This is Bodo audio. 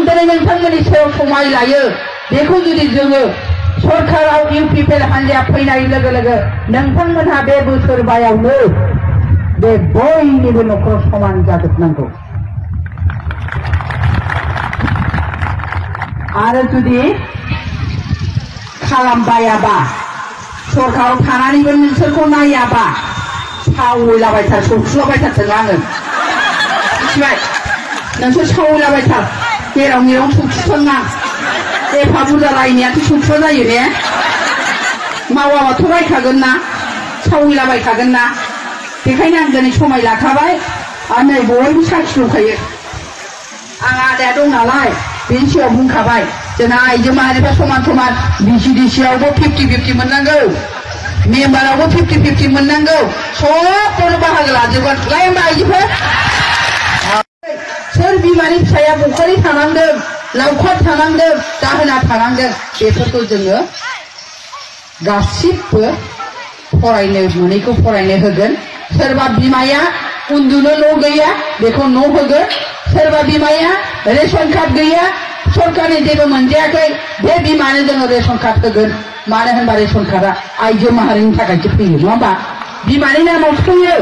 दिनै नोंथांमोननि सायाव समाय लायो बेखौ जुदि जोङो सरकाराव इउपिपिएल हान्जाया फैनाय लोगो लोगो नोंथांमोनहा बे बोसोरबायावनो बे बयनिबो न'खराव समान जाजोबनांगौ आरो जुदि खालामबायाबा सरकाराव थानानैबो नोंसोरखौ नायाबा सावलाबायथार सौथुलाबायथारथों आङो मिथिबाय नोंसोर सावलाबायथार जेराव मेराव सौथुथों आं एफा बुरजा रायनायाथ' सौथुआ जायो ने मावाबाथ' रायखागोन ना सावलाबायखागोन ना बेखायनो आं दिनै समाय लाखाबाय आरो नै बयबो साखि दंखायो आं आदाया दं नालाय बेनि सिगाङाव बुंखाबाय जोंना आइजो माहारिफ्रा समान समान बिसिडिसियावबो 50-50 मोननांगौ मेम्बारावबो 50-50 मोननांगौ सबखौनो बाहागो लाजोबगोन लाय होमबा आइजोफोर सोर बिमानि फिसाया बखालि थानांदों लावखार थानांदों दाहोना थानांदों बेफोरखौ जोङो गासिबो फरायनो मोनैखौ फरायनो होगोन सोरबा बिमाया उन्दुनो न' गैया बेखौ न' होगोन सोरबा बिमाया रेशन कार्ड गैया सरकारनि जेबो मोनजायाखै बे बिमानो जोङो रेशन कार्ड होगोन मानो होनबा रेशन कार्डआ आइजो माहारिनि थाखायसो फैयो नङा होमबा बिमानि नामावसो फैयो